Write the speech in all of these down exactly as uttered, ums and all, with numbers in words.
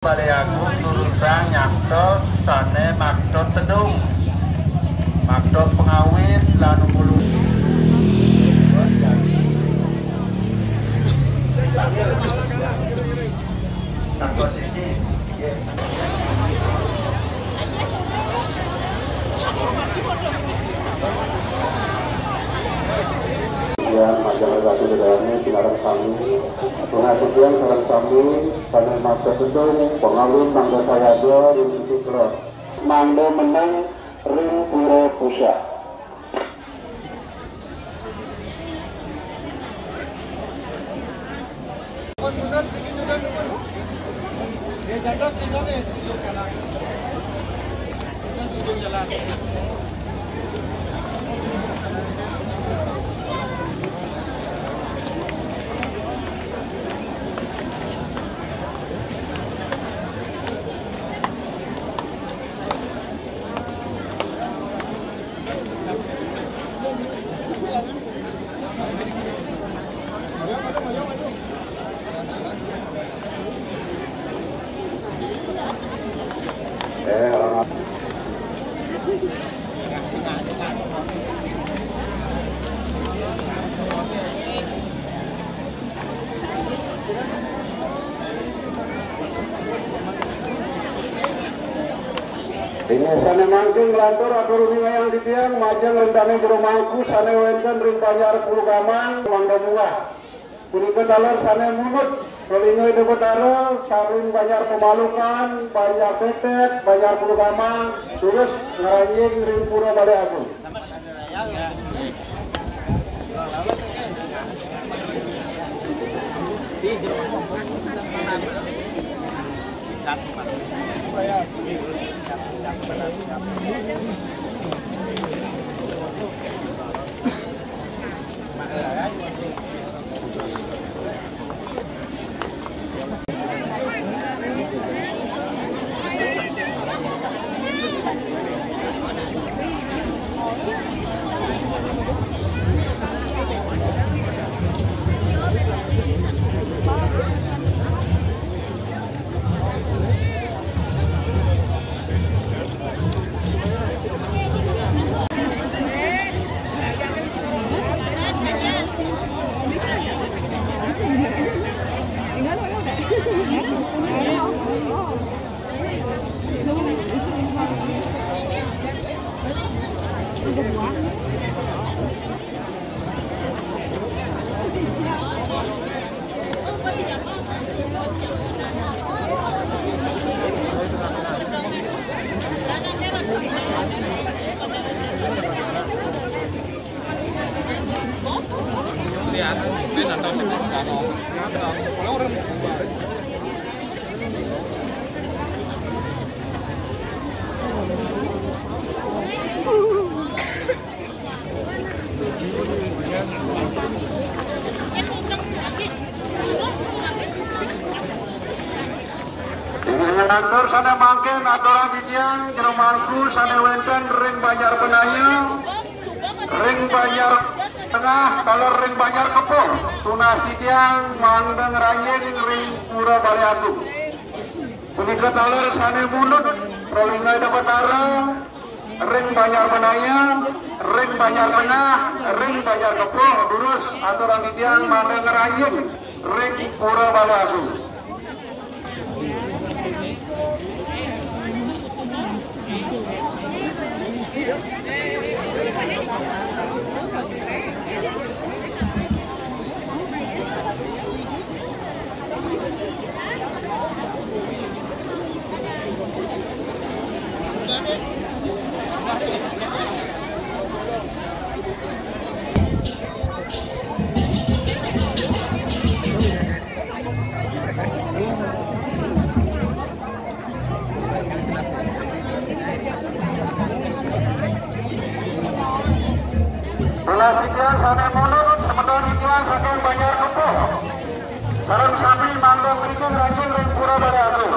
Balé Agung durusang nyaktos sané makta tedung, makta pangawit lan pulu. Sangka sini. Yang majeng ratu di dalamnya, sinareng sami. Pengasuhan sareng sami, sané makta tedung, pangawit mangda sayaga ring sisi kelod. Mangda meneng ring pura Pusha. Ring sané mangkin nglantur atur uningayang titiang majeng ring dané jero mangku sané wénten ring Banjar Pulugaman, mangda munggah. Punika taler sané munut, Rolinga Ida Betara, saring Banjar Pemalukan, Banjar Tetet, Banjar Pulugaman, durus ngranjing ring Pura Balé Agung. Inggih, ngantur sané mangkin aturang titiang jero mangku sané wénten ring Banjar Benaya, ring Banjar Tengah, taler ring Banjar Kepuh, tunas titiang mangda ngranjing ring Pura Balé Agung. Punika taler sané munut, Rolinga Ida Betara, ring Banjar Benaya, ring Banjar Tengah, ring Banjar Kepuh, durus aturang titiang mangda ngranjing ring Pura Balé Agung. Tunas titiang sané munut, semeton titiang saking Banjar Kepuh. Sareng sami mangda mriki ngranjing ring Pura Balé Agung.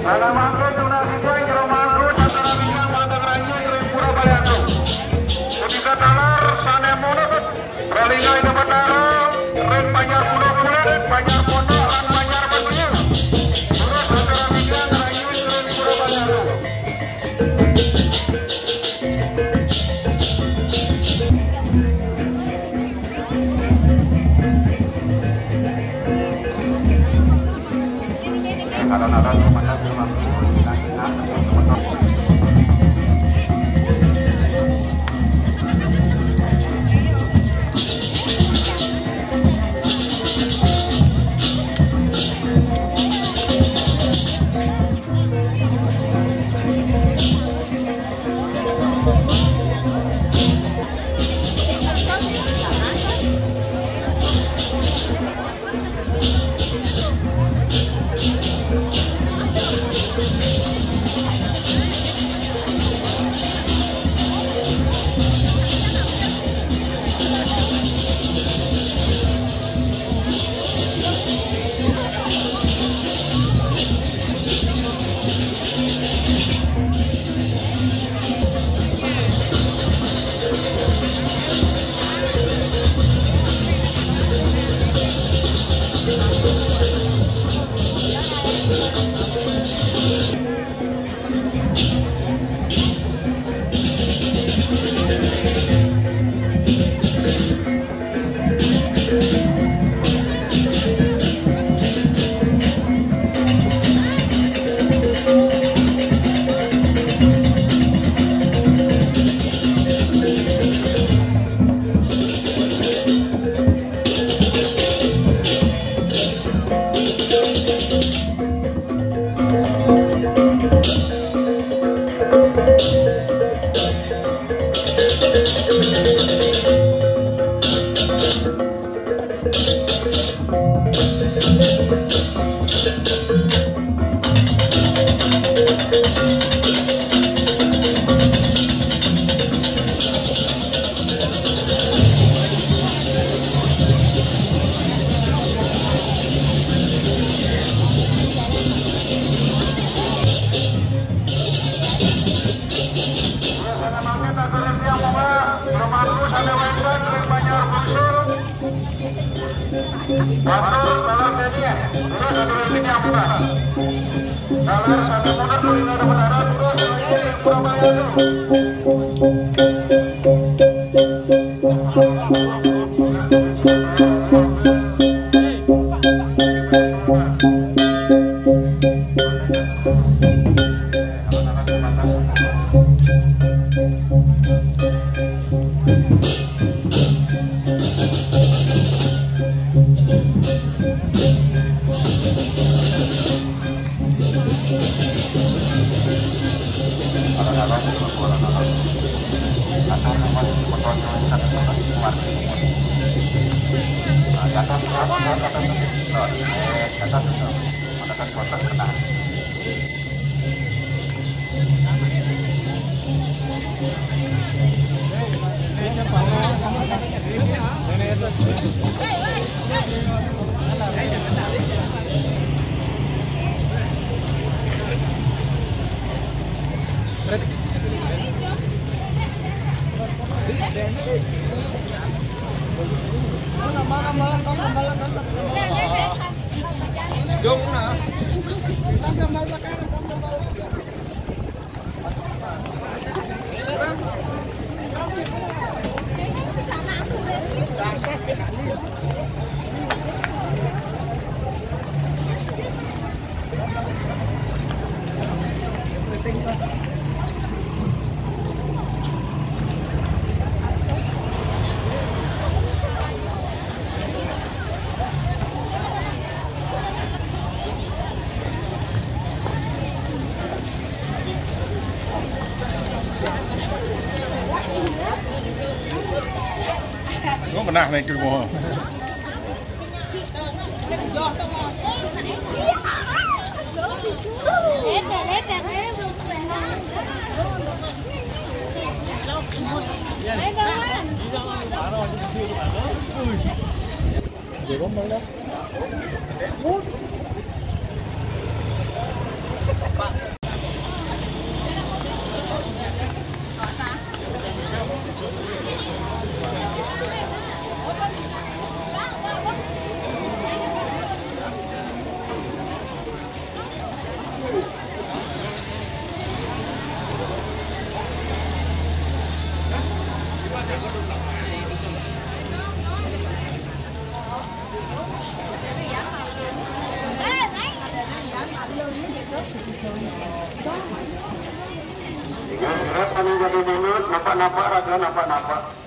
Salamat, Tunas Ijo, Jero Mangku, Santara Minang, Mata Keranji, Kering Pura, Baliantu. Punika taler sané munut, Ralinga Ida Betara, ring Banjar Kuda Kulit, Banjar Pondok, lan Banjar Batuyu. Terus Santara Minang, Keranji, Kering Pura, Baliantu. Kok pernah naik ke rumah? Siap, anu jadi minut, napa-napa, raga napa-napa.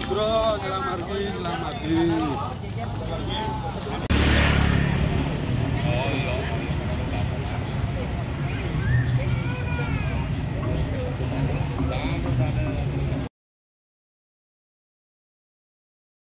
Bro, selamat pagi, selamat pagi.